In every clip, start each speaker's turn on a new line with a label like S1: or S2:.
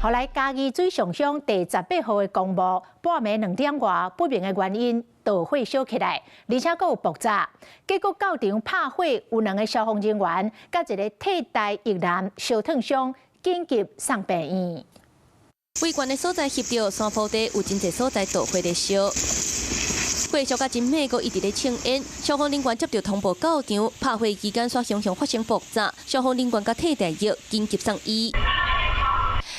S1: 後來嘉義水上鄉第18號的公墓，半暝2點外不明的原因導火燒起來，而且閣有爆炸。結果到場拍火有兩个消防人員，佮一个替代役男燒燙傷，緊急送病院。
S2: 危懸的所在翕著山坡地有真濟所在導火咧燒，火燒甲真猛，閣一直咧衝煙。消防人員接著通報到場，拍火期間煞雄雄發生爆炸，消防人員佮替代役緊急送醫。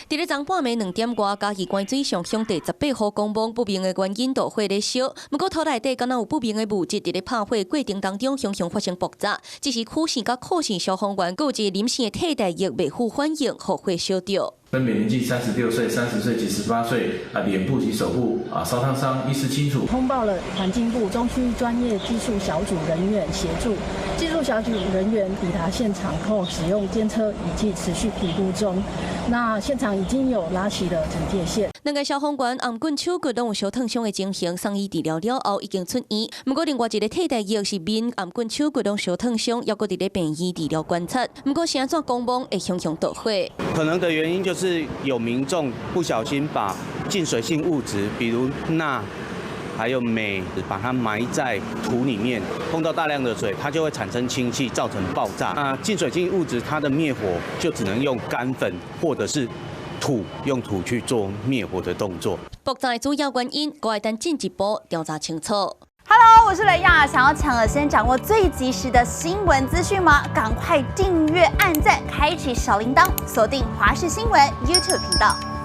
S2: 佇咧昨半暝2點外，嘉義關水上鄉第18號公墓不明的原因導火咧燒，毋過土內底敢若有不明的物質佇咧拍火過程當中，雄雄發生爆炸，這時區縣佮擴縣消防員，閣有一個臨時的替代役袂赴反應，予火燒著。
S3: 分別年紀36歲、30歲及18歲，啊，臉部及手部啊燒燙傷，意識清楚。
S4: 通報了環境部中區專業技術小組人員協助，技術小組人員抵達現場後，使用監測儀器持續評估中。那現場已經有拉起了警戒線。
S2: 兩个消防員頷頸手骨攏有燒燙傷的情形，送醫治療了後已經出院。毋過另外一个替代役是面頷頸手骨攏燒燙傷，猶閣佇咧病院治療觀察。毋過是按怎公墓會雄雄導火？
S5: 可能的原因就是有民眾不小心把浸水性物質，比如鈉，還有鎂，把它埋在土裡面，碰到大量的水，它就會產生氫氣，造成爆炸。那浸水性物質它的滅火就只能用乾粉或者是土，用土去做滅火的動作。
S2: 爆炸的主要原因，閣愛等進一步調查清楚。
S6: Hello，我是雷亞，想要搶了先掌握最及時的新聞資訊嗎？趕快訂閱、按讚、開啟小鈴鐺，鎖定華視新聞 YouTube 頻道。